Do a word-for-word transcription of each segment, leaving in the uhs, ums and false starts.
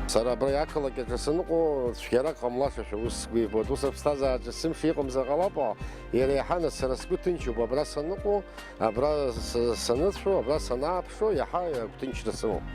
Сара абра ақалақь аҿы саныҟоу цәгьарак ҟамлашашәа ус сгәы ибоит. Ус аԥсҭазаараҿы сымш иҟамзар ҟалап, иара иаҳа нас сара сгәы ҭынчуп абра саныҟоу, абра с-, саныцәоу, абра санааԥшуа, иаҳа агәҭынчра сымоуп.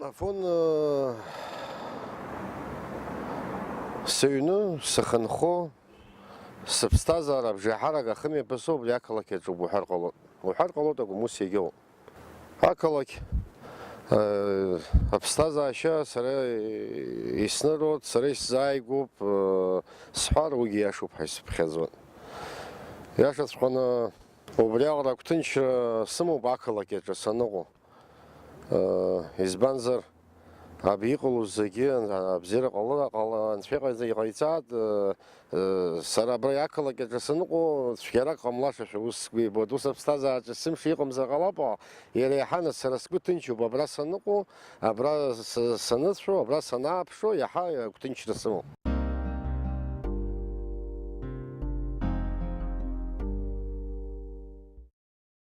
Афон, э, сыҩны, сахынҳәы, сыԥсҭазаара абжеиҳарак ахымҩаԥысуа убри ақалақь аҿы уҳәар ҟалоит. Уҳәар ҟалоит акәым, ус иагьоуп. Ақалақь, э, аԥсҭазаашьа сара исныруеит, сара исзааигәоуп, э, сҳәар, уигьы иашоуп ҳәа исыԥхьаӡоит. Иашаҵәҟьаны, убриаҟара агәҭынчра сымоуп ақалақь аҿы саныҟоу. Э, избанзар, аб иҟало зегьы ан-, абзиара ҟала-, ҟала-, анцәа иҟаиҵа-, иҟаиҵааит, э, э, сара абра ақалақь аҿы саныҟоу цәгьарак ҟамлашашәа ус сгәы ибоит. Ус аԥсҭазаараҿы сымш иҟамзар ҟалап, иара иаҳа нас сара сгәы ҭынчуп абра саныҟоу, абра с-, саныцәоу, абра санааԥшуа, иаҳа агәҭынчра сымоуп.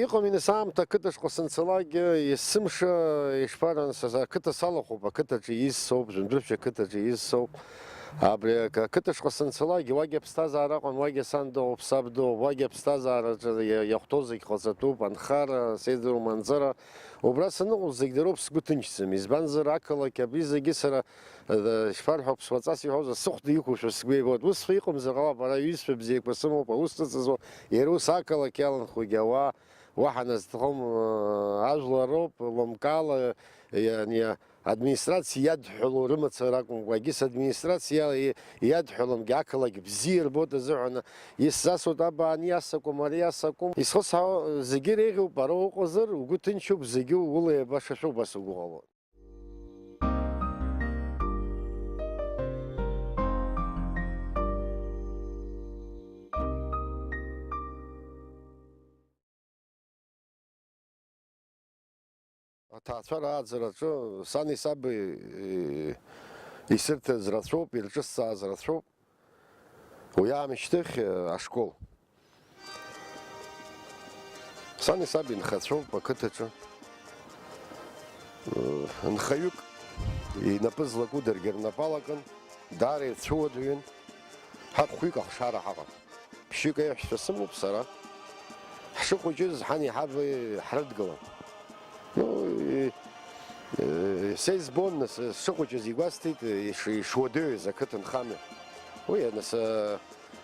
Иҟами, нас, аамҭа ақыҭа шҟа санцалакгьы, есымша, ишԥаран, са, са ақыҭа салахәуп, ақыҭаҿы ииз соуп, Жәындәрыԥшь ақыҭаҿы ииз соуп. Абри ак-, ақыҭа шҟа санцалакгьы, уагьы аԥсҭазаара ыҟам, уагьы сан дыҟоуп, саб дыҟоуп, уагьы аԥсҭазаараҿы иа-, иахәҭоу зегь ҟаҵатәуп, анхара, сеидру манзара. Убра саныҟоу зегь дароуп, сгәы ҭынчӡам, избанзар, ақалақь абри зегьы сара Ишԥарҳәо, ԥсуаҵас иҳәозар, сыхәда иқәушәа сгәы иабоит. Усҵәҟьа иҟамзар ҟалап, ара аҩызцәа бзиақәа сымоуп, аус ҵыҵызуа, иара ус ақалақь иаланхогьы ауаа уаҳа назҭахым, ажәлар роуп, лымкаала, ани, администрациа иадҳәалоу рымацара акәымкәа, егьыс администрациа иа-, иадҳәалонгьы ақалақь бзиа ирбоит азыҳәан, исзасуеит, абаан иасакәым, ари иасакәым. Исхысҳәаауа зегьы иреиӷьуп, ара уҟазар, угәы ҭынчуп, зегьы ула еибашашәа убас угәы ҟалоит. Аҭаацәара ааӡараҿы сани саби, э, исырҭаз рацәоуп, ирҿысҵааз рацәоуп. Уи аамышьҭахь, э, ашкол. Сани саби нхацәоуп ақыҭаҿы. Э, нхаҩык инапы злаку даргьы рнапы алакын, даара ирцәыуадаҩын. Ҳа хәҩык ахшара ҳаҟан. Ԥшьҩык аиҳәшьцәа сымоуп сара. Ҳшыхәыҷыз ҳани ҳаби ҳрыдгылан. Ну, и-, э, са избон, нас, сшыхәыҷыз игәасҭеит, иш-, ишуадаҩыз ақыҭанхамҩа. Уи, нас, э,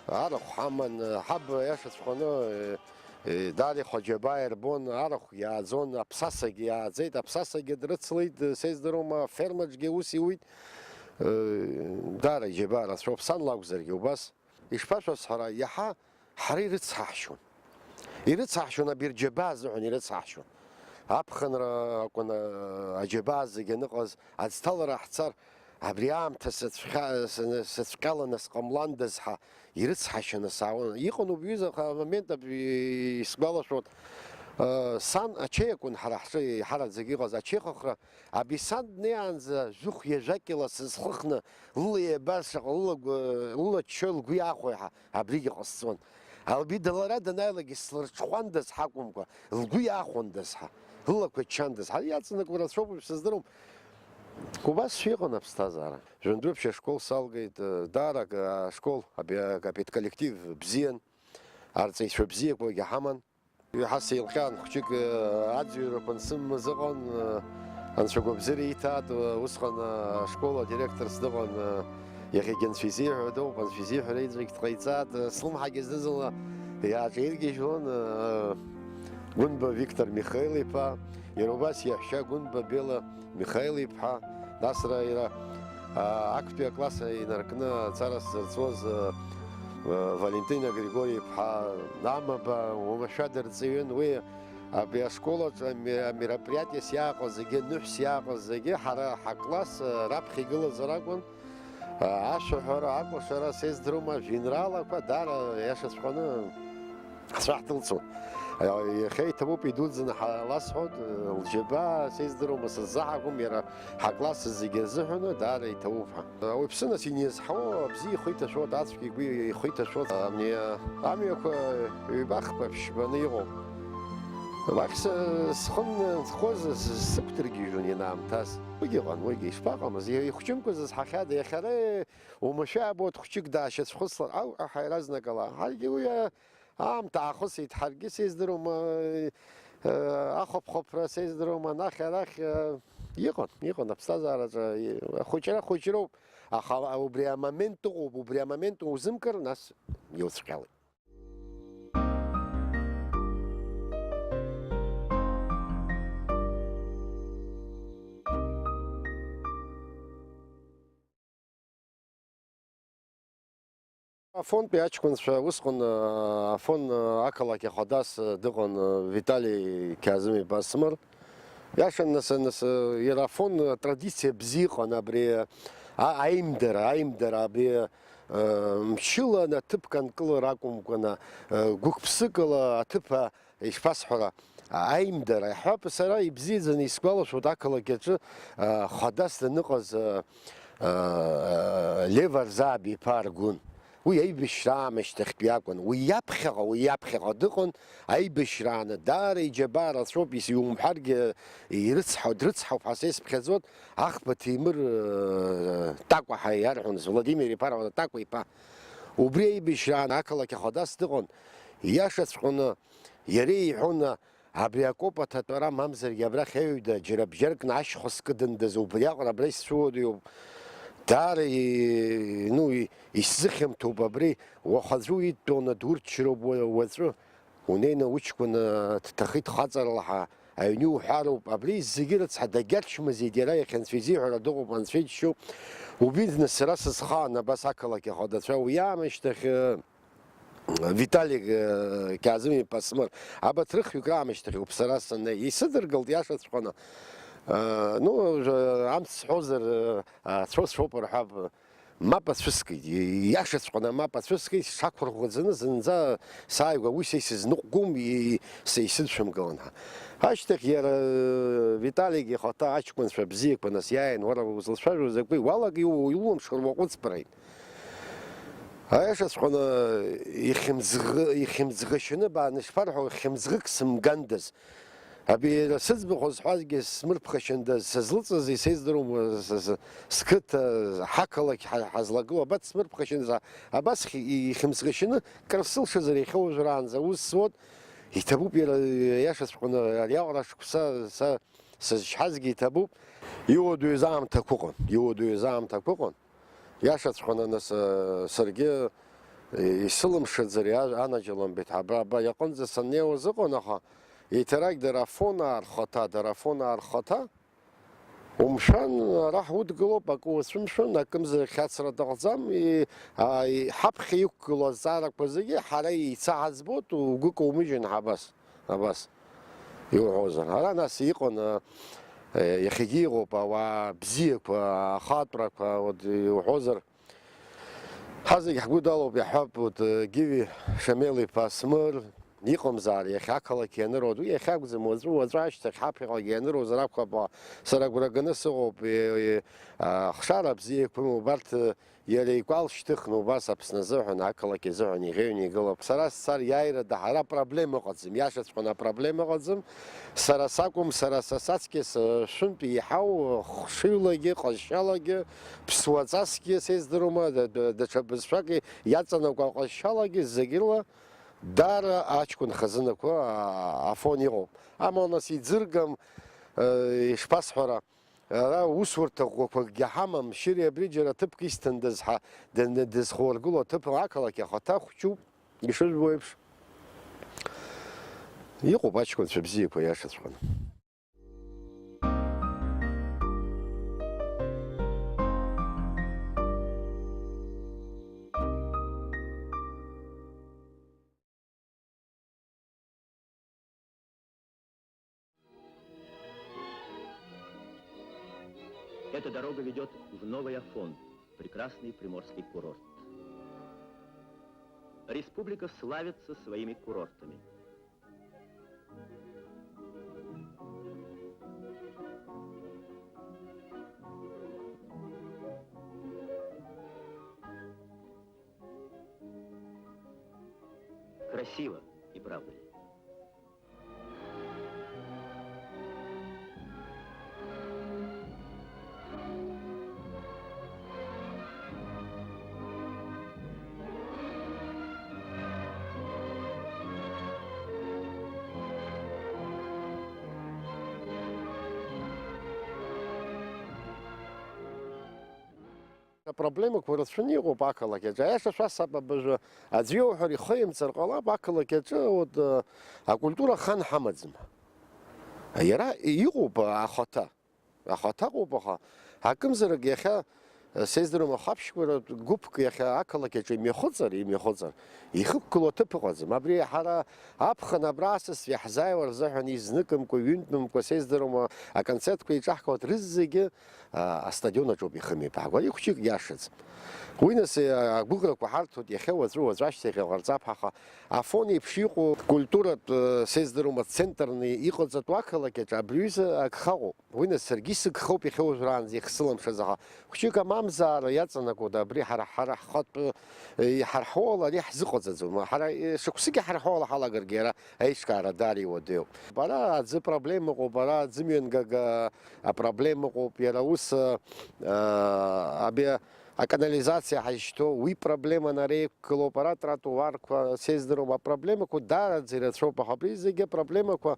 арахә ҳаман, э, ҳаб, аиашаҵәҟьаны, э, э, даара ихәаџьабаа ирбон, арахә иааӡон, аԥсасагьы иааӡеит, аԥсасагьы дрыцлеит, э, са издыруама, афермаҿгьы аус иуит. Э, даара иџьабаа рацәоуп, сан лакәзаргьы убас. Ишԥашәасҳәара, иаҳа ҳара ирыцҳаҳшьон. Ирыцҳаҳшьон, абри рџьабаа азыҳәан ирыцҳаҳшьон. Аԥхынра акәын, а, аџьабаа зегьы аныҟаз, аӡҭалара ҳцар, абри аамҭа сацәхьа-, саны-, сыцәҟьаланы сҟамландаз ҳәа ирыцҳашьаны саауан. Иҟан убри аҩыза аха-, амомент абри исгәалашәон. А, сан ачеи акәын ҳара ҳҿы еиҳараӡак иҟаз, ачеихыхра Абисан днеиаанӡа жәохә ҩажәакьала сызхыхны, лыла еибаршаҟа, лылагәа, лылаччо лгәы иаахәо ҳәа абригьы ҟасҵон. Албида лара данааилак ислырҽхәандаз ҳәа акәымкәа, лгәы иаахәандаз ҳәа, лылақәа ччандаз ҳәа, иаҵанакуа рацәоуп, сыздыруам. Убас шәа иҟан аԥсҭазаара. Жәындәрыԥшь ашкол салгеит, даарак ашкол, аби-, апедколлектив бзиан, арҵаҩцәа бзиақәагьы ҳаман. Иаҳа сеилҟьан, хәҷык, э, аӡҩарақәа ансымамыз ыҟан, э, анцәа агәабзиара иҭааит, э, усҟан, э, ашкол адиректорс дыҟан, э, иахьагьы анцәа изиҳәо дыҟоуп, анцәа изиҳәара иҵегь дҟаиҵааит, э, слымҳагьы зны-зынла иааҿаиргьежьуан, э, Гәынба Виктор Михаил-иԥа, иара убас иаҳәшьа Гәынба Бела Михаил-иԥҳа, нас ра-, иара, а, актәи акласс инаркны ацара сзырҵуаз, э, Валентина Григори-иԥҳа Амаба уамашәа дырҵаҩын. Уи абри ашкол аҿы ами-, амероприатиес иааҟаз зегьы, ныҳәс иааҟаз зегьы ҳара ҳакласс раԥхьа игылазар акәын. Ашәаҳәара, акәашара, сеиздыруама, ажәеинраалақәа даара иашаҵәҟьаны ҳцәа ҳдәылҵуан. Иахьа иҭабуп, идуӡӡаны ҳаласҳәоит, лџьабаа, сеиздыруама, сыззаҳагом, иара ҳакласс зегьы азыҳәаны даара иҭабуп ҳәа. Ауаҩԥсы нас иниазҳауа абзиа ихы иҭашәоит, ацәгьа игәы ихы иҭашәоит. Ами-, амҩақәа ҩба-хԥа ԥшьбаны иҟоуп. Уахь сы-, схы нхоз, сы-, сықәдыргьежьуан ианаамҭаз. Уигьы ыҟан, уигьы ишԥаҟамыз, ихәҷымкәа зызҳахьада, иахьа ара уамашәа иаабоит хәҷык даашьацәхыслар, ау, аҳа, иаразнакала. Ҳаргьы уи, а-, аамҭа аахысит, ҳаргьы сеиздыруама, э, ахәаԥхәаԥра сеиздыруама, анахь-арахь, э, иҟан, иҟан аԥсҭазаараҿы, и-, ахәыҷра хәыҷроуп, аха убри амомент ыҟоуп, убри амомент узымкыр, нас иуцәҟьалеит. Афонтәи аҷкәынцәа усҟан, э, Афон, э, ақалақь ахадас, э, дыҟан, э, Витали Қьаазым-иԥа Асмыр. Иашан, нас, нас, э, иара Афон, э, традициа бзиа ыҟан абри, э, а-, аимдара, аимдара абри, э, мчыла аҭыԥ канкылар акәымкәаны, э, гәык-ԥсыкала аҭыԥ, а, ишԥасҳәара, аимдара, иаҳҳәап, сара ибзиаӡаны исгәалашәоит ақалақь аҿы, а, хадас даныҟаз, а, а, Лев Арзааб-иԥа Аргәын. Уи аибашьра аамышьҭахьтәи акәын. Уи иаԥхьаҟа, уи иаԥхьаҟа дыҟан, аибашьрааны даара иџьабаа рацәоуп, ис-, иумҳәаргьы ирыцҳау-, дрыцҳауп ҳәа са исԥхьаӡоит, Ахба Ҭемыр, э, Такәа ҳәа иарҳәон, Владимир-иԥа рҳәон, Такәа-иԥа. Убри аибашьраан ақалақь ахадас дыҟан, ииашаҵәҟьаны иара иҳәон, абри акоуп аҭатәара, мамзаргьы абрахь аҩада џьара бџьаркны ашьхәа скыдындаз, убри аҟара абра исцәыуадаҩуп. Даара и-, ну, и-, исзыхьамҭоуп абри, уаха аӡәы уидтәаланы дурччароуп уа-, уаҵәы. Унеины уҷкәын, э, дҭахеит хаҵарала ҳәа аҩны иуҳәароуп. Абри зегьы рыцҳа, дагьарчмазеит иара, иахьа Анцәа изиҳәара дыҟоуп, Анцәа иџьшьоуп. Убри зны сара сызхаан абас ақалақь ахадацәа, уи аамышьҭахь, э, Виталик, э, Қьаазым-иԥа Асмыр, абарҭ рыхҩык раамышьҭахь ауп сара саннеи. Исыдыргалт иашаҵәҟьаны. Э, ну, э, амц сҳәозар, э, ацәа сҳәоуп рҳәап. Мап ацәыскит, ииашаҵәҟьаны мап ацәыскит, сҽақәырӷәӷәаӡаны зынӡа сааигәа уи са исызныҟәгом, и-, са исыдшәымгалан ҳәа. Ашьҭахь иара, э, Виталик ихаҭа аҷкәынцәа бзиақәа нас иааин, уара узылцәажәо закәи, уалак иу-, иулымшар уаҟәыҵԥрааит. Аиашаҵәҟьаны ихьымӡӷ-, ихьымӡӷышьаны бааны ишԥарҳәо, хьымӡӷык сымгандаз. Абри иара сыӡбахә зҳәазгьы смырԥхашьандаз, сызлыҵыз исеиздыруам, с-, с-, сқыҭа, ҳақалақь ҳа-, ҳазлагылоу, абас смырԥхашьандаз, абас хи-, ихьымӡӷышьаны кыр сылшазар иахьа уажәраанӡа аус зуан, иҭабуп иара иашаҵәҟьаны ариаҟара шықәса са сызчҳазгьы иҭабуп. Иуадаҩыз аамҭақәа ыҟан, иуадаҩыз аамҭақәа ыҟан. Иашаҵәҟьаны, нас, э, саргьы, э, исылымшаӡар иа-, анаџьалымбеит. Аба, аба, иаҟынӡа саннеиуаз ыҟан, аха еиҭарак дара Афонаа рхаҭа, дара Афонаа рхаҭа, умшәан, ара ҳудгылоуп, акы уацәымшәан, акымзар хьаҵра аҭахӡам, и-, а, и-, ҳаԥхьа иқәгылоу азҵаарақәа зегьы ҳара еицаҳаӡбоит, угәы каумыжьын ҳабас. Абас иуҳәозар. Ара нас иҟан, э, иахьагьы иҟоуп ауаа бзиақәа, ахатәрақәа, вот, иуҳәозар. Ҳазегь ҳгәы далоуп, иаҳҳәап, вот, э, Гиви Шамел-иԥа Смыр иҟамзаара, иахьа ақалақь ианыруа, уи иахьакәӡам, уаҵәы, уаҵәы ашьҭахь ҳаԥхьаҟагьы ианыруазар акәхап, сара агәра ганы сыҟоуп, э, э, ахшара бзиақәа, убарҭ, э, Иара икәал шьҭыхны убас Аԥсны азыҳәан, ақалақь азыҳәан иӷьеҩны игылоуп. Сара сцар иааирада ҳара проблема ыҟаӡам, иашаҵәҟьаны апроблема ыҟаӡам. Сара сакәым, сара са саҵкьыс, э, шәынтә еиҳау, хшыҩлагьы, ҟазшьалагьы, ԥсуаҵасгьы, сеиздыруама, да-, да-, даҽа бызшәак иаҵанакуа ҟазшьалагьы, зегьы рыла даара аҷкәын хазынақәа, а-, Афон иҟоуп. Амала нас иӡыргам, э, ишԥасҳәара, Ара усурҭа ӷәӷәақәакгьы ҳамам, Шьыри абри џьара ҭыԥк исҭандаз ҳа, даны дызхургыло аҭыԥ ақалақь ахаҭа хәҷуп, ишыжәбо еиԥш. Иҟоуп аҷкәынцәа бзиақәа, иашаҵәҟьаны. Эта дорога ведёт в Новый Афон, прекрасный приморский курорт. Республика славится своими курортами. Красиво, не правда ли? Апроблемақәа рацәаны иҟоуп ақалақь аҿы. Аиаша шәасҳәап, абыржәы аӡәы иоуҳәар ихы имҵар ҟалап, ақалақь аҿы, вот, э, акультура хан ҳамаӡам. Иара иҟоуп ахаҭа. Ахаҭа ыҟоуп, аха акымзарак иахьа, э, сеиздыруам, ахәаԥшьқәа гәыԥк иахьа ақалақь аҿы имҩахыҵыр, имҩахыҵыр, ихықәгылоу аҭыԥ ыҟаӡам. Абри ҳара аԥхын абра асасцәа иаҳзааиуа рзыҳәан изныкымкәа, ҩынтәымкәа, сеиздыруам, аконцертқәа еиҿаҳкаауеит, рызегьы а, астадион аҿоуп ихымҩаԥаагәа, ихәҷык иашаӡам. Уи нас, а, агәыӷрақәа ҳарҭоит, иахьа уаҵәы, уаҵәы ашьҭахь иҟарҵап, аха Афон еиԥш иҟоу культуратә, э, сеиздыруам, ацентрны иҟаҵатәу ақалақь аҿы абри аҩыза агха ыҟоуп. Уи нас саргьы исыгхоуп иахьа уажәраанӡа иахьсыламшаз, аха хәҷык амамзаара иаҵанакуада абри ҳара, ҳара ҳхатәы, э, иҳарҳауала ари ҳзыҟаҵаӡом. Ҳара, э, шықәсык иҳарҳауала ҳалагаргьы иара аиҿкаара даара иуадаҩуп. Бара аӡы проблема ыҟоуп, бара аӡымҩангага апроблема ыҟоуп, иара ус, а, а, абри аканализациа ҳазшьҭоу, уи проблема нареиқәгылоуп, ара тротуарқәа, сеиздыруам, апроблемақәа даараӡа ирацәоуп, аха абри зегьы апроблемақәа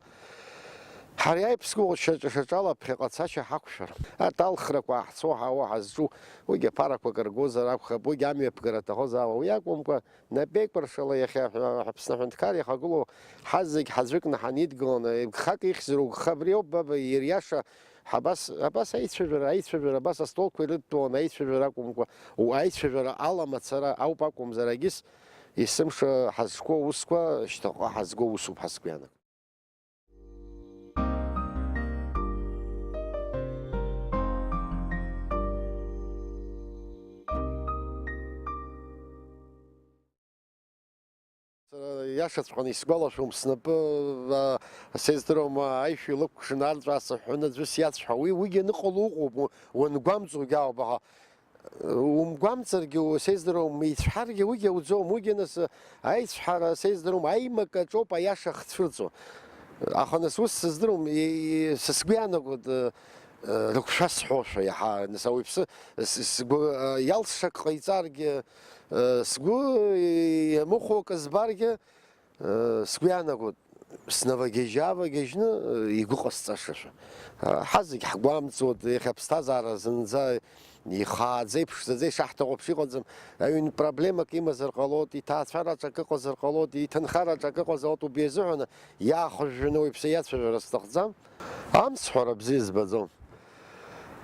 ҳара иааиԥсгоу шьаҿа-шьаҿала ԥхьаҟа цашьа ҳақәшәар. Арҭ алхрақәа ҳцо ҳауа ҳазҿу, уигьы аԥарақәа кыргозар акәхап, уигьы амҩаԥгара аҭахозаауа, уи акәымкәа, напеикәыршала иахьа Аԥсны аҳәынҭқар иахагылоу ҳазегь ҳаӡәыкны ҳанидгыланы, гхак ихьзар угха абри ауп, баба, ириаша, ҳабас, абас аицәажәара, аицәажәара, абас астолқәа ирыдтәаланы аицәажәара акәымкәа, у-, аицәажәара ала мацара ауп акәымзар, агьыс есымша ҳазҿқәоу аусқәа шьҭахьҟа ҳазго усуп ҳәа сгәы иаанагоит. Сара иашаҵәҟьаны исгәалашәом, снапы, а, сеиздыруам, а, аишәа илықәкшаны арҵәаа сыҳәҳәаны аӡәы сиацәҳауа. Уи, уигьы аныҟало ыҟоуп, у-, уангәамҵуагьы ауп, аха, э, умгәамҵыргьы, у-, сеиздыруам, ицәҳаргьы уигьы ауӡом, уигьы нас, э, аицәҳара, сеиздыруам, аимак аҿоуп аиаша ахцәырҵуа. Аха нас ус сыздыруам, и-, и-, са сгәы иаанагоит, э, э, рықәшәа сҳәошәа иаҳа, нас ауаҩԥсы с-, сгәы, э, иалсша ак ҟаиҵаргьы, Сгәы иамыхәо акы збаргьы, сгәы иаанагоит, снавагьежь-аавагьежьны игәы ҟасҵашашәа. Ҳа зегь ҳгәамҵуеит, иахьа аԥсҭазаара зынӡа ихааӡа, иԥшӡаӡа ишаҳҭаху еиԥш иҟаӡам. Аҩн проблемак имазар ҟалоит, иҭаацәараҿ акы ыҟазар ҟалоит, иҭынхараҿ акы ыҟазар ҟалоит, убри азыҳәан иаахыжәжәаны уаҩԥсы иацәажәара сҭахӡам. Амцҳәара бзиа збаӡом.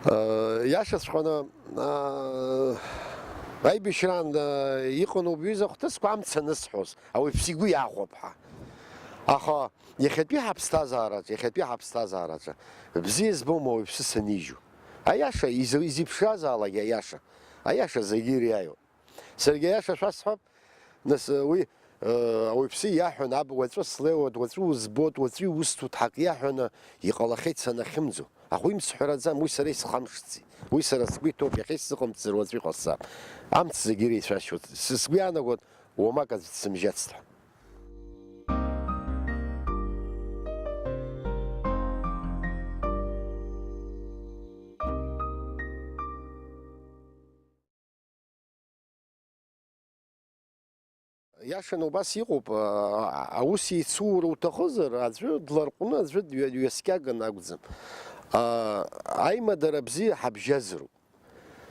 Э, иашаҵәҟьаны, э, аибашьраан, э, иҟан убри изы ахҭысқәа амца анысҳәоз, ауаҩԥсы игәы иахәап ҳәа. Аха иахьатәи ҳаԥсҭазаараҿы, иахьатәи ҳаԥсҭазаараҿы бзиа збом ауаҩԥсы санижьу. Аиаша, изы-, изеиԥшразаалак аиаша, аиаша зегьы ириааиуеит. Саргьы аиаша шәасҳәап, нас, уи, э, ауаҩԥсы иаҳәон, аб, уаҵәы слеиуеит, уаҵәы узбоит, уаҵәы иусҭоит ҳәа акы иаҳәаны иҟалахьеит санахьымӡо. Аха уи мсҳәараӡам, уи сара исхамшҭӡеит. Уи сара сгәы иҭоуп, иахьа исзыҟамҵазар уаҵәы иҟасҵап. Амц зегьы иреицәашьоит. С-, сгәы иаанагоит, уамак аӡә дсымжьацт ҳәа. Иашаны убас иҟоуп, а, а, аус еицура уҭахызар, аӡәы дларҟәны, аӡәы дҩа-, дҩаскьаган акәӡам. А, аимадара бзиа ҳабжьазароуп.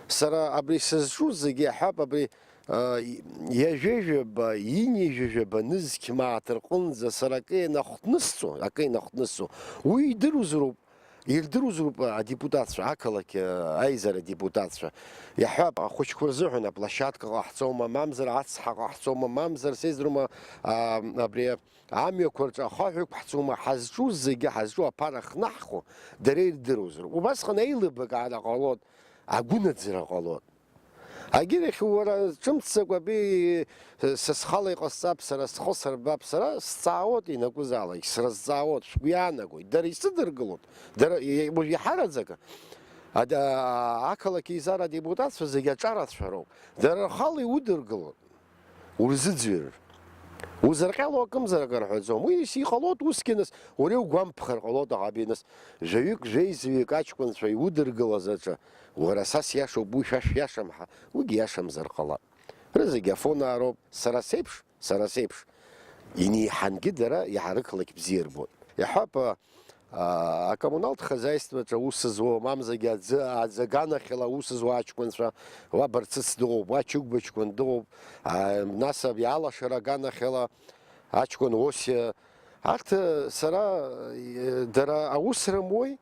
Сара абри сызҿу зегьы иаҳҳәап, абри, а, и-, ҩажәа-ҩажәаба, ҩынҩажәаба нызқь мааҭ рҟынӡа сара акы ианахҭнысҵо, акы ианахҭнысҵо, уи идыруазароуп. Ирдыруазароуп адепутатцәа, ақалақь аизара адепутатцәа. Иаҳҳәап, ахәыҷқәа рзыҳәан аплощадка ҟаҳҵома, мамзар ацҳа ҟаҳҵома, мамзар, сеидру, а, абри амҩақәа рҿы ахаҳә ықәҳҵома, ҳазҿу зегьы, ҳазҿу аԥара хнаҳхуа, дара ирдыруазароуп. Убасҟан еилыбакаара ҟалоит, агәынамӡара ҟалоит. Агьырахь, уара ҿымҭӡакәа абри, са схала иҟасҵап, сара схы сырбап, сара сҵаауоит, ианакәызаалак сразҵаауеит, шәгәы иаанагоит, дара исыдыргылоит, дара, уажә иҳараӡак, ада-, ақалақь еизара адепутатцәа зегьы аҿарацәа роуп, дара рхала иудыргылоит, урзыӡырҩыр. Узырҟьало акымзар акы рҳәаӡом. Уи иҟалоит, усгьы нас, уара иугәамԥхар ҟалоит, аха абри нас, жәаҩык, жәеизаҩык аҷкәынцәа иудыргылаз аҿы, уара, са сиашоуп, уи шәа шәиашам ҳәа, уигьы иашамзар ҟалап. Рызегь Афонаа роуп, сара сеиԥш, сара сеиԥш. Инеиҳангьы дара иаҳа рықалақь бзиа ирбоит. Иаҳҳәап, а, акоммуналтә хозаистваҿы аус зуа, мамзаргьы аӡы, аӡы аганахьала аус зуа аҷкәынцәа, уа Барцыц дыҟоуп, уа Чыгәба ҷкәын дыҟоуп, а, нас абри алашара аганахьала аҷкәын Осиа. Арҭ, сара, э, дара аус рымуеи?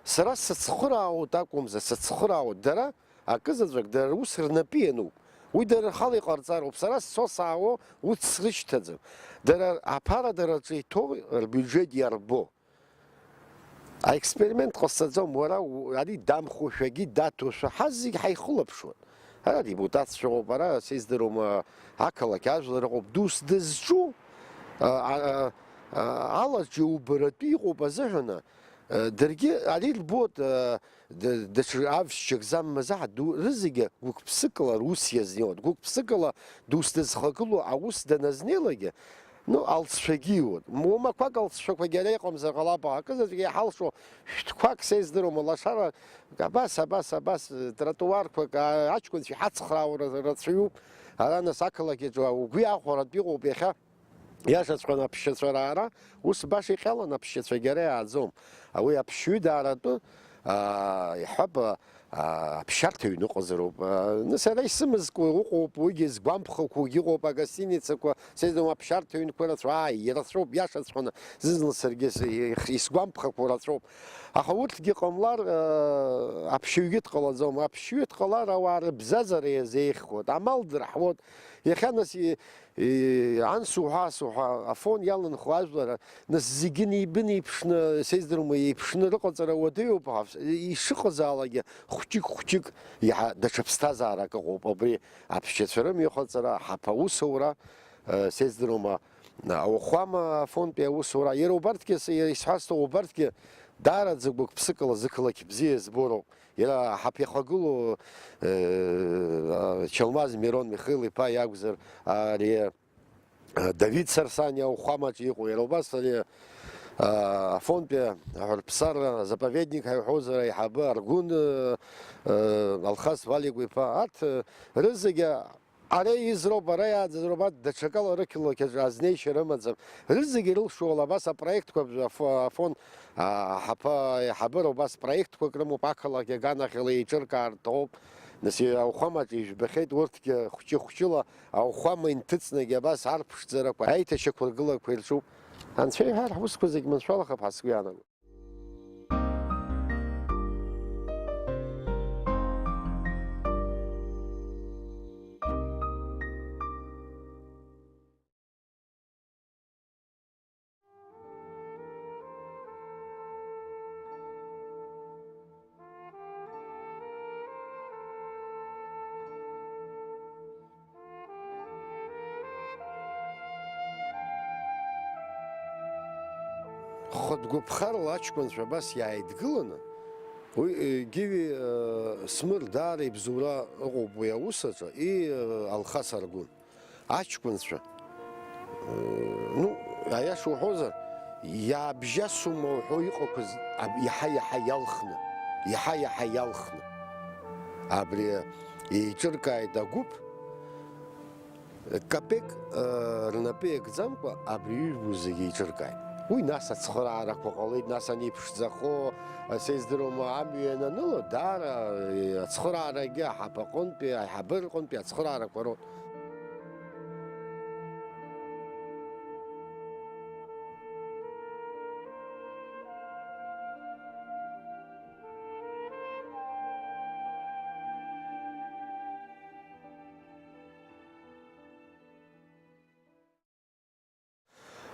Сара сыцхыраауеит акәымзар, сыцхыраауеит. Дара акызаҵәык, дара рус рнапы иануп. Уи дара рхала иҟарҵароуп. Сара сцо саауо, урҭ срышьҭаӡам. Дара аԥара дара рҿы иҭоу рбиуџьет иарбо. Аексперимент ҟасҵаӡом, уара у-, ари дамхошәагьы даҭошәа, ҳазегь ҳаихылаԥшуан. Ара адепутатцәа ыҟоуп, ара, сеиздыруама, ақалақь ажәлар ыҟоуп, дус дызҿу, а, а, а, алаҿ иубаратәы иҟоуп азыҳәан, а, даргьы ари рбоит, а, д-, даҽа авсшьак заммазаҳа ду рызегьы гәык-ԥсыкала рус иазнеиуан, гәык-ԥсыкала дус дызхагылоу аус даназнеилакгьы, ну, алҵшәагьы иуан. Уамақәак алҵшәақәагьы ара иҟамзар ҟалап, акызаҵәык иҳалшо шәҭқәак, сеиздыруама, лашара, абас, абас, абас, тротуарқәак, а-, аҷкәынцәа иҳацхраауа ра-, рацәаҩуп. Ара нас ақалақь аҿы угәы иахәаратә иҟоуп иахьа. Иашаҵәҟьаны аԥсшьацәа раара, ус баша иҟьалан аԥсшьацәагьы ара иааӡом. Уи аԥсшьаҩы дааратәы, аа, иҳәап, аа, аԥсшьарҭа ҩныҟазароуп. Аа, нас ара исымазкуа ыҟоуп, уигьы згәамԥхақәоугьы ыҟоуп, агостиницақәа, сеидру-, аԥсшьарҭа ҩнқәа рацәоуп, ааи, ирацәоуп, иашаҵәҟьаны, зны-зынла саргьы с-, их-, исгәамԥхақәо рацәоуп. Аха урҭгьы ҟамлар, аа, аԥсшьаҩгьы дҟалаӡом. Аԥсшьаҩы дҟалар, ауаа рыбзазара иазеиӷьхоит, амал дырҳауеит. Иахьа нас и-, И, анс уҳәа, ас уҳәа, Афон иаланхо ажәлар, нас зегьы неибынеиԥшны, сеиздыруама, еиԥшны рыҟаҵара уадаҩуп, ҳа, ишыҟазаалакгьы хәҷык-хәҷык иаҳа даҽа ԥсҭазаарак ыҟоуп, абри аԥсшьацәа рымҩахыҵра, ҳаԥа аусура, э, сеиздыруама, ауахәама Афонтәи аусура, иара убарҭгьы, с-, иара исҳәазҭоу убарҭгьы даараӡа гәык-ԥсыкала зықалақь бзиа збо роуп. Иара ҳаԥхьахагылоу, э, Чалмаз Мирон Михаил-иԥа иакәзар, ари, э, Давид Сарсаниа ауахәамаҿы иҟоу, иара убас ари, э, Афонтәи аҳәырԥсарра заповедник ҳәа иҳәозар аиҳабы Аргәын, э, э, Алхас Валикәа-иԥа, арҭ, э, рызегьы Ара изроуп, ара иааӡазароуп, арҭ даҽакала рықалақь аҿы азнеишьа рымаӡам. Рызегьы ирылшоуп абас апроектқәа, афо-, Афон, а, ҳаԥа-, аиҳабыра убас проектқәак рымоуп, ақалақь аганахьала еиҿыркаартә ҟоуп. Нас ауахәамаҿы ижәбахьеит, урҭгьы хәҷы-хәҷыла ауахәама инҭыҵнагьы абас арԥшӡарақәа, аиҭашьақәыргылақәа ирҿуп. Анцәа иҳәар, ҳусқәа зегь маншәалахап ҳәа сгәы иаанагоит. Хатә гәаԥхарала аҷкәынцәа абас иааидгыланы, уи, егьиуи, э, Смыр даара ибзоура ыҟоуп уи аус аҿы, и, э, Алхас Аргәын. Аҷкәынцәа, э, ну, аиаша уҳәозар, иаабжьасума уҳәо иҟақәаз аб-, иаҳа-иаҳа иалхны, иаҳа-иаҳа иалхны. Абри еиҿыркааит агәыԥ, капек, э, рнапы иакӡамкәа абри ижәбо зегьы еиҿыркааит. Уи нас ацхыраарақәа ҟалеит, нас ани ԥшӡахо, э, сеиздыруама, амҩа иананыла, даара, э, ацхыраарагьы аҳаԥаҟынтәи, аиҳабыраҟынтәи ацхыраарақәа роуп.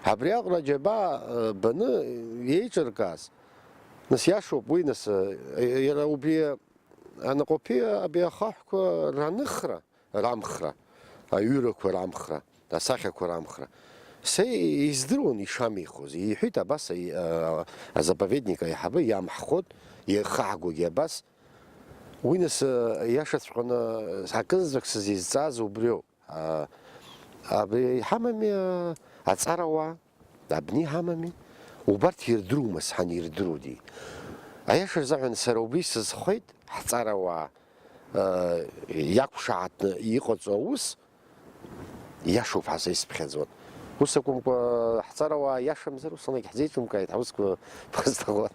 Абри аҟара аџьабаа, э, баны еиҿыркааз, нас иашоуп уи, нас, э, иара убри анаҟәаԥиа абри ахаҳәқәа раныхра, рамхра, аҩырақәа рамхра, асахьақәа рамхра. Са издыруан ишамихуаз, иҳәеит абас, аи-, а, азаповедник аиҳабы, иамҳхот, ихаҳгогьы абас. Уи нас, а, иашаҵәҟьаны акынӡак сызизҵааз убриоуп. А, абри иҳамами, а, аҵарауаа? Абни иҳамами? Убарҭ ирдырума, сан ирдыруди? Аиаша рзыҳәан сара убри сызхоит, ҳҵарауаа, а, иақәшаҳаҭны иҟаҵоу аус иашоуп ҳәа са исыԥхьаӡон. Ус акәымкәа, ҳҵарауаа иашамзар, усҟангьы ҳзеиҿымкааит ҳаусқәа ԥхасҭахоит.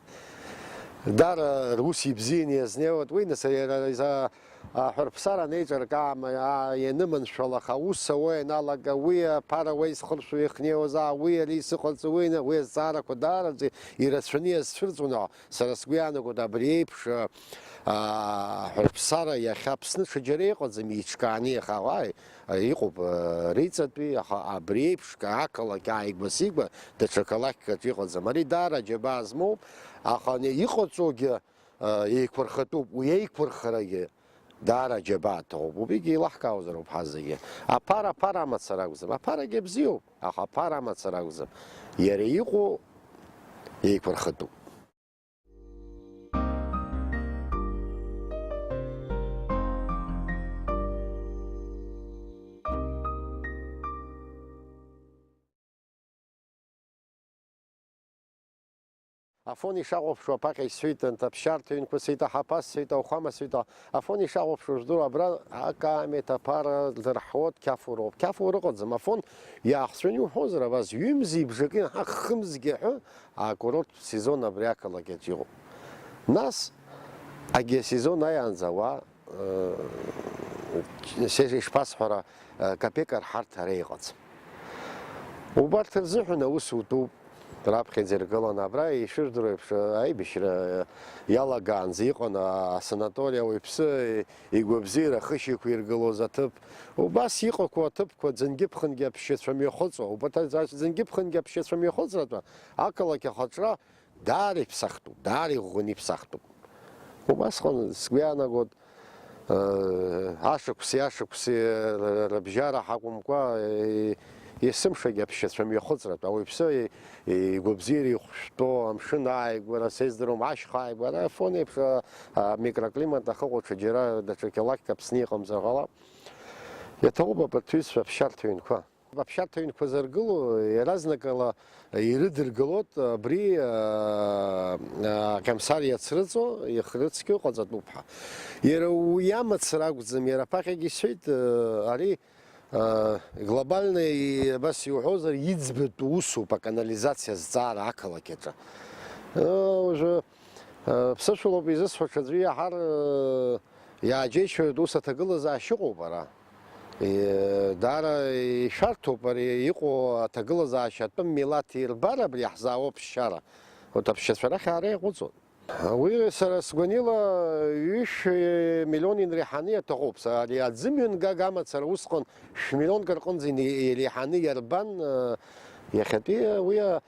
Даара рус ибзианы иазнеиуеит, уи нас иара иза Аҳәырԥсара анеиҿыркаама, аа, ианыманшәалах, аус ауа ианалага, уи аԥара уа изхыршәу иахнеиуаз, аа, уи ари сыҟаҵа, уи на-, уи азҵаарақәа даараӡа ирацәаны иазцәырҵуан, аха сара сгәы иаанагоит абри еиԥш, аа, аҳәырԥсара иахьа Аԥсны ҽаџьара иҟаӡам, еиҿкааны иаха, уааи, иҟоуп, аа, Риҵатәи, аха абри еиԥш ка-, ақалақь ааигәа-сигәа даҽа қалақьк аҿы иҟаӡам. Ари даара аџьабаа змоуп, аха ани иҟаҵоугьы, еиқәырхатәуп, уи еиқәырхарагьы даара аџьабаа ҭоуп, убригьы еилаҳкаауазароуп ҳазегьы. Аԥара, аԥара амацара акәӡам, аԥарагьы бзиоуп, аха аԥара амацара акәӡам, иара иҟоу еиқәырхатәуп. Афон ишахәаԥшуа аԥаҟьа исҳәеит, анҭ аԥсшьарҭа ҩнқәа сеиҭаҳаԥа, сеиҭа ухама, сеиҭа Афон ишахәаԥшуа жәдыруа абра акаамеҭ аԥара дырҳуеит, қьафуроуп. Қьафур ыҟаӡам, Афон иаахҵәаны иуҳәозар, абас ҩымзи бжаки, ҳа, хымзгьы ҳәы, акурорттә сезон абри ақалақь аҿы иҟоуп. Нас, агьи асезон аиаанӡа ауаа, э, се-, ишԥасҳәара, э, капек арҳарҭа ара иҟаӡам. Убарҭ рзыҳәан аус утәуп, раԥхьаӡа иргыланы, абра ишәыжәдыруа еиԥш, аибашьра иалагаанӡа иҟан асанаториа ауаҩԥсы игәабзиара ахы шьақәиргылоз аҭыԥ. Убас иҟақәоу аҭыԥқәа ӡынгьы-ԥхынгьы аԥсшьацәа мҩахыҵуа, убарҭ аӡ-, ӡынгьы-ԥхынгьы аԥсшьацәа мҩахыҵратәы ақалақь ахаҿра даара иԥсахтәуп, даара иӷәӷәаны иԥсахтәуп. Убасҟан сгәы иаанагоит, э, ашықәси-ашықәси р-, р-, рыбжьара ҳакәымкәа, э, есымшагьы аԥсшьацәа мҩахыҵратәы, ауаҩԥсы и-, игәабзиара ихәшәтәу, амшын ааигәара, сеиздыруам, ашьха ааигәара, Афон еиԥш, а, а, микроклимат ахыҟоу ҽаџьара даҽа қьалақьк Аԥсны иҟамзар ҟалап. Иаҭахуп абарҭ ҩызцәа аԥсшьарҭа ҩнқәа. Аԥсшьарҭа ҩнқәа зыргыло, иаразнакала ирыдыргылоит абри, аа, аа, Кьамсар иацрыҵуа, ихрыцқьоу ҟаҵатәуп ҳәа. Иара уи амацара акәӡам, иара аԥахьагьы исҳәеит, аа, ари, аа, глобальный, абас иуҳәозар, иӡбатәу усуп аканализациа азҵаара ақалақь аҿы. Э, уже, э, ԥсышәалоуп изысҳәо, ҽаӡәы иаҳар, э, иааџьеишьоит, ус аҭагылазаашьа ыҟоуп ара. Е, даара ишәарҭоуп ари иҟоу аҭагылазаашьа атәым милаҭ ирбар абри иаҳзаауа ԥсшьара. Урҭ аԥсшьацәа рахь аара иаҟәыҵуан. Уи сара сгәанала ҩышә миллион инреиҳаны иаҭахуп. Са ари аӡымҩангага амацара усҟан шә-миллионк рҟынӡа ини-, иреиҳаны иарбан, э, иахьатәи уи, э,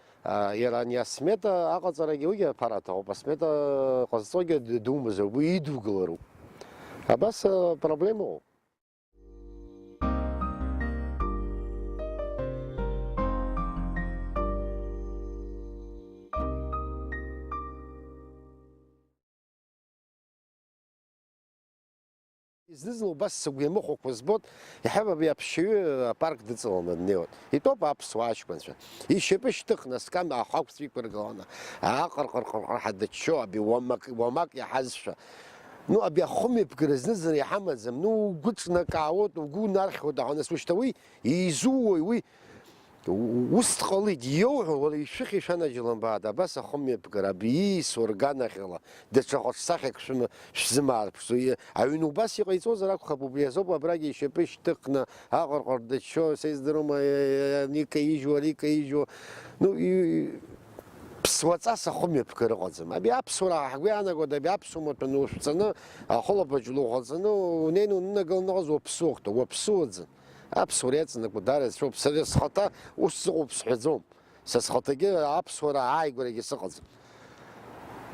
иара ани асмета аҟаҵарагьы уигьы аԥара аҭахуп. Асмета ҟазҵогьы д-, думазароуп, уи идугалароуп. Абас, э, проблемоуп. Зны-зынла убас сыгәы иамыхәақәа збоит, иаҳҳәап, абри аԥсшьаҩы апарк дыҵаланы днеиуан. Итәоуп аԥсуаа аҷкәынцәа. Ишьапы шьҭыхны, аскам ахәақәцә иқәыргыланы, аҟырҟырҟырҟырҳәа дыччо, абри уамак, уамак иаҳазшәа. Ну, абри ахымҩаԥгара зны-зынла иҳамаӡам. Ну, угәы ҿнакаауеит, угәы унархьуеит, аха нас ушьҭа уи изууеи, уи? Ус дҟалеит, иоуҳәо, уара ишәыхьи, шәанаџьалымбааит, абас ахымҩаԥгара, абри ииасуа рганахьала, даҽа хәаҽсахьак шәымоу, шәзымаарԥшӡо, и-, аҩны убас иҟаиҵозар акәхап, убри азоуп абрагьы ишьапы шьҭыхны, аҟырҟыр дыччо, сеиздыруама, е-, е-, ани каижьуа, ари каижьуа. Ну, и-, ԥсуаҵас ахымҩаԥгара ыҟаӡам. Абри аԥсуара ҳгәы иаанагоит, абри аԥсуа маҭәа нушәҵаны, ахылаԥаҿ лухаҵаны, унеины унынагыланы уаԥсуахт, уаԥсуаӡам. Аԥсуара иаҵанакуа даара иацәоуп. Сара схаҭа ус сыҟоуп сҳәаӡом. Са схаҭагьы аԥсуара ааигәарагьы сыҟаӡам.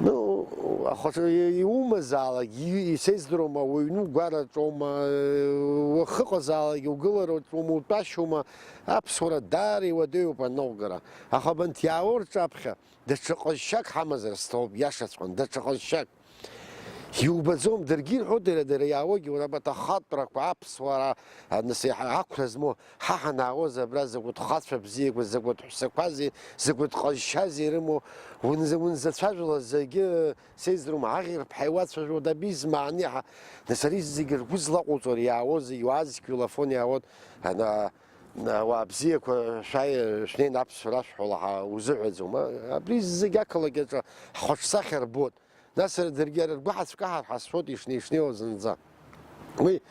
Ну, ахәаҽ-, иумазаалак, и-, исездыруама, уҩны угәараҿоума, уахыҟазаалак, угылараҿоума, утәашьоума, аԥсуара даара иуадаҩуп аныҟәгара. Аха абанҭ иааур рҿаԥхьа, даҽа ҟазшьак ҳамазар сҭоуп, иашаҵәҟьан, даҽа ҟазшьак. Иубаӡом, даргьы ирҳәоит, дара, дара иаауагьы, уара абарҭ ахатәрақәа, аԥсуара, а, нас, иаҳа-, ақәра змоу, ҳа ҳанаауаз абра закәытә хацәа бзиақәа, закәытә ҳәсақәази, закәытә ҟазшьази ирымоу, унза-, унзацәажәалаз зегьы, сеидрум, аӷьырԥҳа иуацәажәо дабизмаани ҳа, нас, ари зегьы ргәы злаҟоуҵо, иаауаз, иуаазқьу Лафон иаауан, ана, ауаа бзиақәа шәааи, шәнеин аԥсуара шәҳәала ҳа узыҳәаӡом, а? Абри зегь ақалақь аҿы ҳхаҿсахьа рбоит. Нас даргьы ара ргәы ҳацәкаҳар ҳазшоит ишнеи-шнеиуа зынӡа. Уи,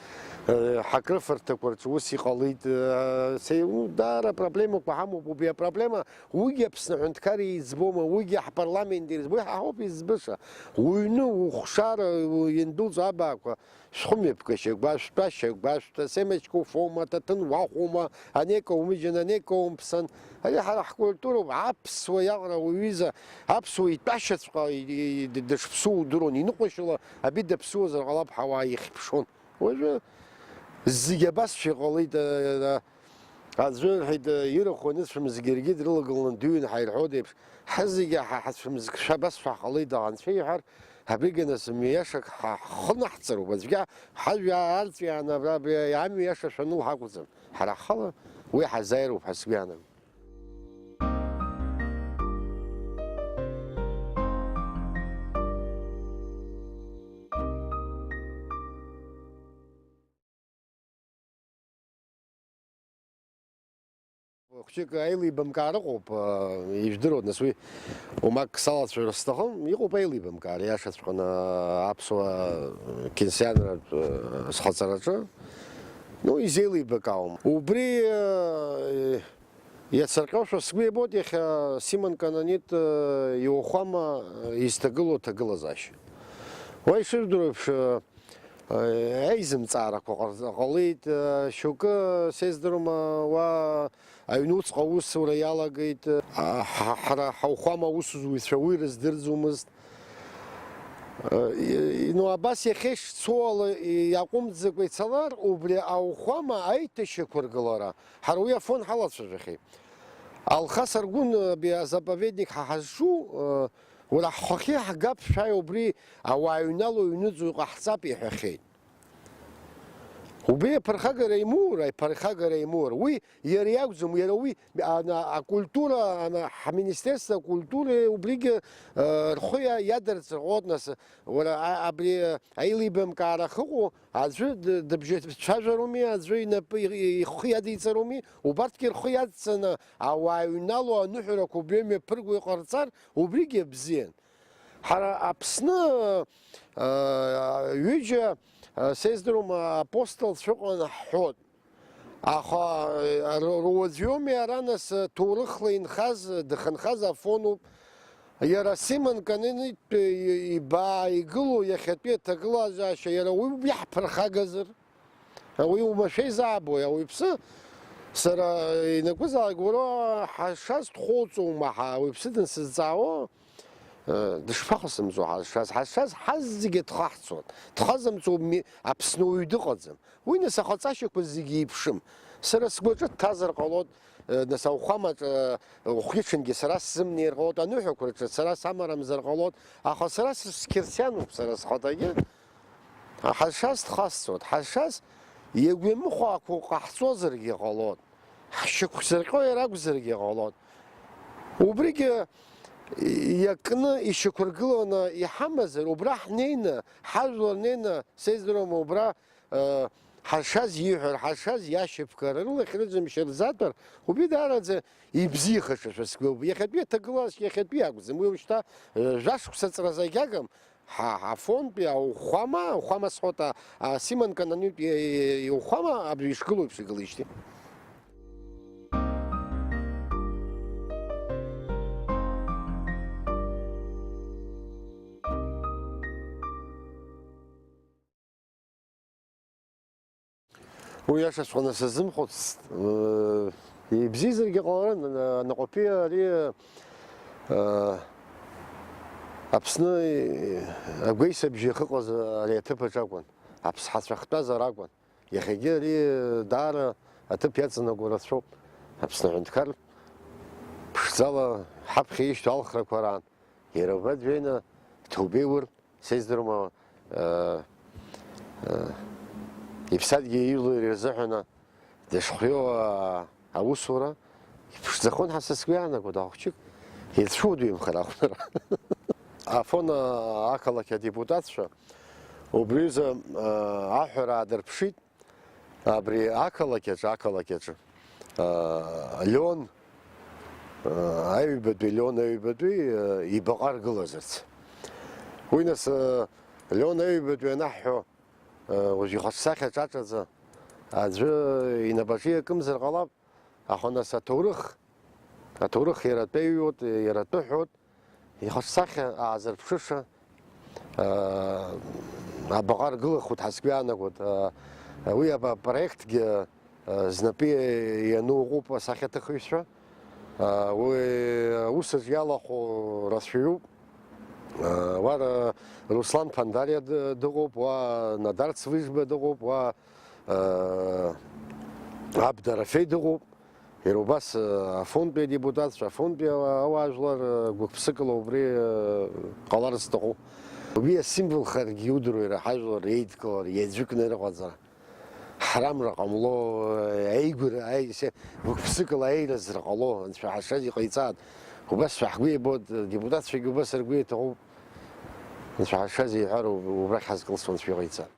э, ҳакрыфарҭақәа рҿы ус иҟалеит, э, се-, ну, даара проблемақәа ҳамоуп. Убри апроблема, уигьы Аԥсны аҳәынҭқар еиҵбома, уигьы ҳпарламент еиҵбома, уи ҳа ҳауп еиҵбыша. Уҩны, ухшара, у-, иандәылҵо абаақәа, шәхымҩаԥгашьа гәашәҭа, шәтәашьа гәашәҭа, асемечка уфома, аҭаҭын уахәома, анеика умыжьын, анеика умԥсан. Ари ҳара ҳкультуроуп, аԥсуа иаҟара уҩыза, аԥсуа итәашьаҵәҟьа и-, и-, д-, дышԥсоу удыруан, иныҟәашьала абри даԥсуазар ҟалап ҳәа ауаа ихьыԥшуан. Уажәы зегьы абасшәа иҟалеит, а, а, аӡәы, рҳәеит, ирахә аныцәымзгьы, иаргьы дрылагыланы дыҩын ҳәа ирҳәоит еиԥш, ҳазегьы ҳа ҳацәымзкшәа абасшәа ҳҟалеит, аха анцәа иҳәар, абригьы нас мҩашак ҳа ҳхы наҳҵароуп, аӡәгьы ҳажәҩа арҵәиааны абра, абри амҩа иаша шәанылҳа акәӡам, ҳара ҳхала уи ҳазааироуп ҳәа сгәы иаанагоит. Хәҷык аилибамкаара ыҟоуп, ижәдыруеит, нас уи умак салацәажәар сҭахым, иҟоуп аилибамкаара, иашаҵәҟьаны аԥсуа қьынсианратә сҟаҵараҿы, ну, изеилибакаауам. Убри, Иацырҟьошәа сгәы иабоит иахьа Симон Кананит, э, иуахәама, э, изҭагылоу аҭагылазаашьа. Уа ишыжәдыруа еиԥш, э, э, аизымҵаарақәа ҟарҵ-, ҟалеит, э, шьоукы, сеиздыруама, уа аҩнуҵҟа аусура иалагеит, э, ҳа-, ҳара ҳауахәама аусзуҩцәа уи рыздырӡомызт. Э, и-, ну, абас иахьа ишцо ала, и-, иаҟәымҵӡакәа ицалар, убри ауахәама аиҭашьақәыргылара, ҳара уи Афон ҳалацәажәахьеит. Алхас Аргәын, э, би-, азаповедник ҳа ҳазҿу, э, уара ҳхахьы ҳгап шәааи убри ауаа ҩнало ҩныҵуа иҟаҳҵап иҳәахьеит. Убри аԥырхагара имур, аиԥырхагара имур, уи иара иакәӡам, иара уи, ана, акультура, ана, ҳминистерство акультура убригьы, э, рхы иа-, иадырҵарҟьоит, нас, уара, а-, абри, э, аилибамкаара ахьыҟоу, аӡәы д-, дыбжьацәажәароуми, аӡәы инапы и-, ихы иадиҵароуми, убарҭгьы рхы иадҵаны ауаа ҩнало аныҳәарақәа убри мҩаԥырго иҟарҵар, убригьы бзиан. Ҳара Аԥсны, э, ҩыџьа, э, сеиздыруам, апостолцәа ыҟан ҳҳәот. Аха, э, ру-, руаӡәоуми ара нас, э, ҭоурыхла инхаз, э, дыхынхаз Афонуп. Иара Симон Кананитә, э, и-, ибаа игылоу иахьатәи аҭагылазаашьа иара уи иаҳԥырхагазар? Уи уамашәа изаабои, ауаҩԥсы? Сара инакәызаалак уара ҳазшаз дхоуҵоума ҳа, ауаҩԥсы дансызҵаауа, э, дышԥахысымҵо ҳазшаз? Ҳазшаз ҳазегьы дхаҳцон. Дхазымҵо ми-, Аԥсны уаҩ дыҟаӡам. Уи нас ахаҵашьақәа зегьы еиԥшым. Сара сгәаҿы дҭазар ҟалоит, э, нас ауахәамаҿы, э, уахгьы-ҽынгьы сара сзымнеир ҟалоит, аныҳәақәа рҿы сара самарамзар ҟалоит, аха сара сқьырсиануп, сара схаҭагьы. Ҳазшаз дхасҵоит, ҳазшаз иагәа имыхәаақәоу ҟаҳҵозаргьы ҟалоит, ҳшьақәзырҟьо иара акәзаргьы ҟалоит. Убригьы иакны ишьақәыргыланы иҳамазар, убра ҳнеины, ҳажәлар неины, сеиздыруама, убра, э, ҳазшаз ииҳәар, ҳазшаз иашьапкыр, рылахь рыӡамшьа рзатәар, убри даараӡа ибзиахаша ҳәа сгәы иоуп. Иахьатәи аҭагылазаашьа иахьатәи акәӡам, уи уажәшьҭа, э, жәашықәса аҵәра зегь агым. Ҳа, ҳафонтәи ауахәама, ауахәама сҳәоит, а, а, Симон Кананитә и-, и-, иуахәама абри ишгылоу еиԥш игылеижьҭеи. Уи иашаҵәҟьаны сазымхәыцт, э, Ибзиазаргьы ҟаларын, Наҟәаԥиа ари, э, Аԥсны агәеисыбжьы ахьыҟаз ари аҭыԥ аҿы акәын, аԥсҳацәа ахьтәаз ара акәын. Иахьагьы ари даара аҭыԥ иаҵанакуа рацәоуп. Аԥсны аҳәынҭқар ԥшӡала ҳаԥхьа ишьҭоу алхрақәа раан, иара убра дҩеины Ҭоубеи урҭ, сеиздыруама, э, э, иԥсадгьыл ижәлар ирзыҳәаны дышхиоу, а, аусура иԥшӡахон ҳәа са сгәы иаанагоит, ахәыҷык ицәудеимхар ахәнара. Афон, а, ақалақь адепутатцәа убри аҩыза, а, аҳәара аадырԥшит, абри ақалақь аҿы, ақалақь аҿы, а, Леон, а, аҩбатәи, Леон аҩбатәи, а, ибаҟа ргылазарц. Уи нас, а, Леон аҩбатәи анаҳҳәо, уажә ихаҿсахьа ҿаҿаӡа аӡәы инапаҿы иакымзар ҟалап, аха нас аҭоурых, аҭоурых иара атәы аҩуеит, иара атәы ҳәоит, ихаҿсахьа аазырԥшыша, аа, абаҟа ргылахуеит ҳәа сгәы иаанагоит. Аа, уи апроектгьы, аа, знапы иану ыҟоуп асахьаҭыхҩцәа. Аа, уи аус аҿы иалахәу рацәаҩуп. Уа Руслан Ԥандариа ды-, дыҟоуп, уа Надар Цвыжба дыҟоуп, уа, э, Аб Дорофеи дыҟоуп. Иара убас, э, Афонтәи адепутатцәа, Афонтәи ауаа, ауаажәлар, э, гәык-ԥсыкала убри, э, ҟаларц зҭаху. Убри асимволхарагьы иудыруеи, иара ҳажәлар реидкылара, иаӡәыкны рыҟаҵара. Ҳрамра ҟамло, аигәра, аи-, се-, гәык-ԥсыкала аиразра ҟало, Анцәа ҳашаз иҟаиҵааит. Убас ҳгәы иабоит, адепутатцәагьы убас ргәы иаҭахуп. Анцәа ҳашаз иҳәар, убрахь ҳазкылсуа Анцәа иҟаиҵааит.